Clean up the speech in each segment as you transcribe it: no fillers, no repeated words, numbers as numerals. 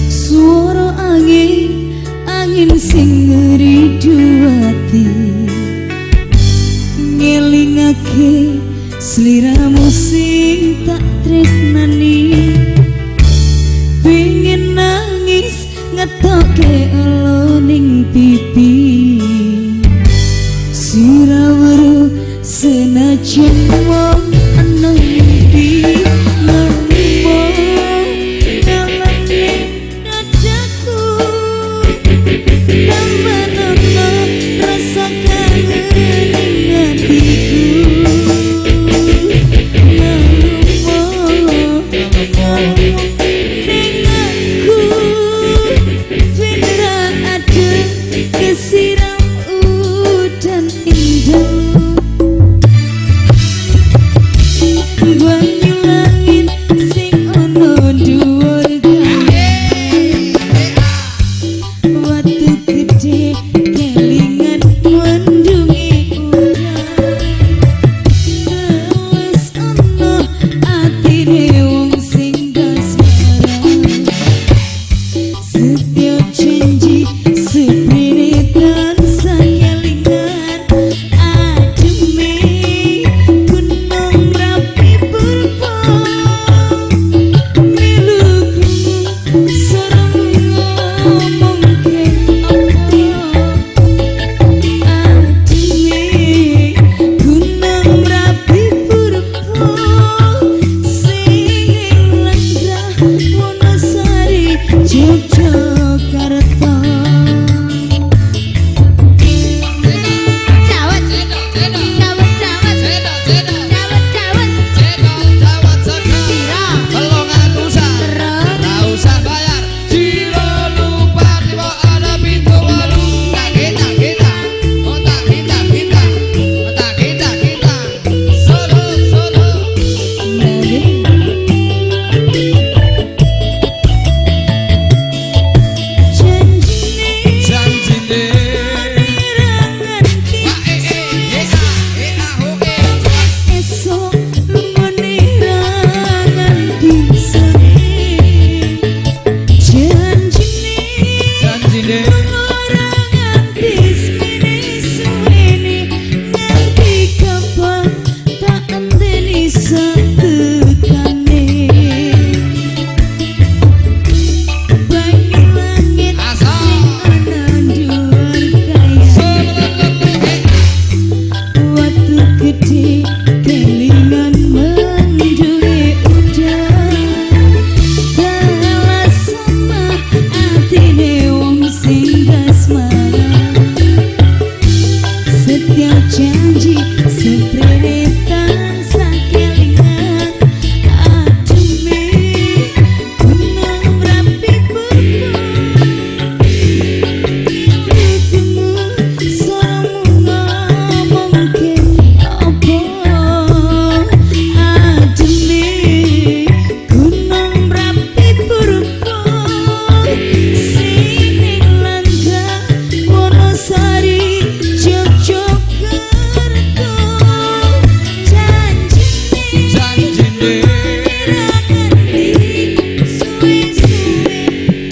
Suara angin, angin sing ngridu ati, ngelingake sliramu sing tak tresnani. Pingin nangis ngetoke elo ning pipi, sira weruh senajan wong ana mimpi. Ngrimo ngalami dadaku, tambah nono rasa kangen ing atiku. Ngrimo ning aku ben ra adem kesiram udan ing dalu. Banyu langit sing ana dhuwur gawe, watu gedhe kelingan mendungi udan. Teles ana atine wong sing kasmaran, setya janji seprene tansah kelingan. Ademe gunung Merapi purba, milu krungu suaramu ngomongke apa. Ademe gunung Merapi purba, sing ing lenggah Wonosari Yogyakarta. Dawet, dawet, dawet, dawet, dawet. Dawet seger. Pira? 300-an. Terus? Ra usah bayar. 7 lupa 5 ana 7 8. Tak kita kita. Oh tak kita kita. Oh tak kita kita. Solo solo. Janjine Janjine. ora nganti Wah eh eh eh a eh a ho eh. esuk lungone ra nganti sore. Janjine Janjine. ora nganti semene suwene, nganti kapan tak enteni satekane. Banyu langit Asal. sing ana dhuwur kaya, Solo eh. watu gedhe kelingan mendungi udan. Teles ana atine wong sing kasmaran, setya janji seprene tansah kelingan. Ademe gunung Merapi purba, milu suaramu ngomongke apa. Ademe gunung Merapi purba, sing ning lenggah Wonosari Yogyakarta. Janjine Janjine. ora nganti suwe-suwe,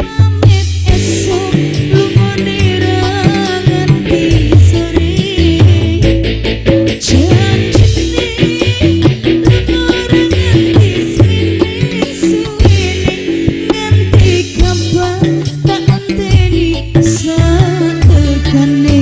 pamit esuk lungone ra nganti sore. Janjine ora nganti semene suwene, nganti kapan tak enteni satekane.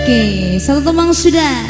Oke, satu tembang sudah.